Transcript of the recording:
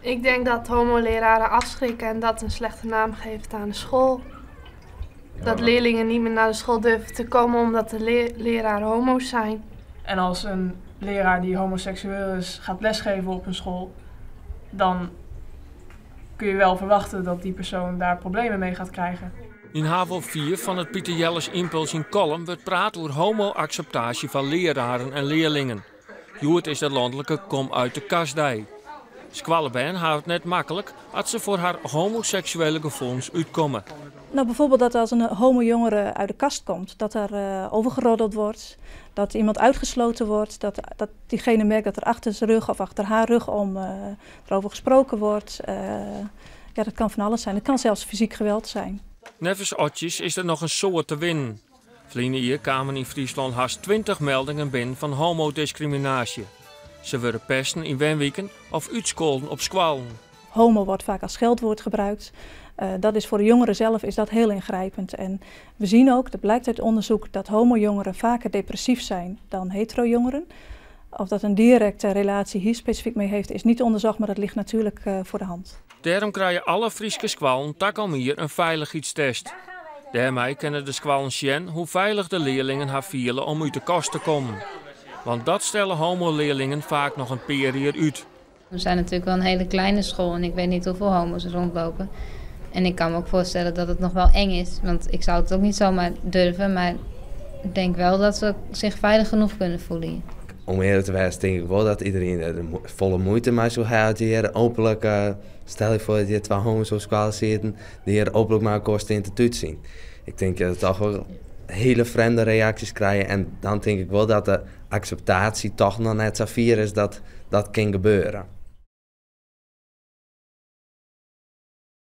Ik denk dat homoleraren afschrikken en dat een slechte naam geeft aan de school. Dat leerlingen niet meer naar de school durven te komen omdat de leraren homo's zijn. En als een leraar die homoseksueel is gaat lesgeven op een school, dan kun je wel verwachten dat die persoon daar problemen mee gaat krijgen. Yn Havo 4 fan it Piter Jelles Impuls yn Kollum wurdt praat oer homo-akseptaasje fan leararen en learlingen. Hjoed is de lanlike Kom uit de Kastdei. Skoallebern hawwe it net maklik as se foar har homoseksuele gefoelens útkomme. Nou, bijvoorbeeld dat als een homojongere uit de kast komt, dat er over geroddeld wordt, dat iemand uitgesloten wordt, dat diegene merkt dat er achter zijn rug of achter haar rug om erover gesproken wordt. Ja, dat kan van alles zijn. Het kan zelfs fysiek geweld zijn. Neffens Otjes is der noch in soad te winnen. Ferline jier kamen yn Fryslân hast 20 meldingen binnen fan homodiskriminaasje. Se wurde pesten yn wenwiken of útskolden op skoallen. Homo wordt vaak als scheldwoord gebruikt. Dat is voor de jongeren zelf is dat heel ingrijpend. En we zien ook, dat blijkt uit onderzoek, dat homojongeren vaker depressief zijn dan hetero-jongeren. Of dat een directe relatie hier specifiek mee heeft, is niet onderzocht, maar dat ligt natuurlijk voor de hand. Dêrom krije alle Fryske skoallen takom jier in feilichheidstest. Dêrmei kinne de skoallen sjen hoe feilich de learlingen har fiele om út de kast te kommen. Want dat stelle homolearlingen faak noch in pear jier út. We zijn natuurlijk wel een hele kleine school en ik weet niet hoeveel homo's er rondlopen. En ik kan me ook voorstellen dat het nog wel eng is, want ik zou het ook niet zomaar durven, maar ik denk wel dat ze zich veilig genoeg kunnen voelen hier. Om earlik te wêzen tink ik wol dat iderien der folle muoite mei soe ha as je hjir openlik, stel je foar dat hjir twa homo's op skoalle sieten, dy't hjir openlik mei elkoar stean te tútsjen. Ik tink dat je toch wol hiele frjemde reaksjes krije en dan tink ik wol dat de akseptaasje toch noch net sa fier is dat dat kin gebeure.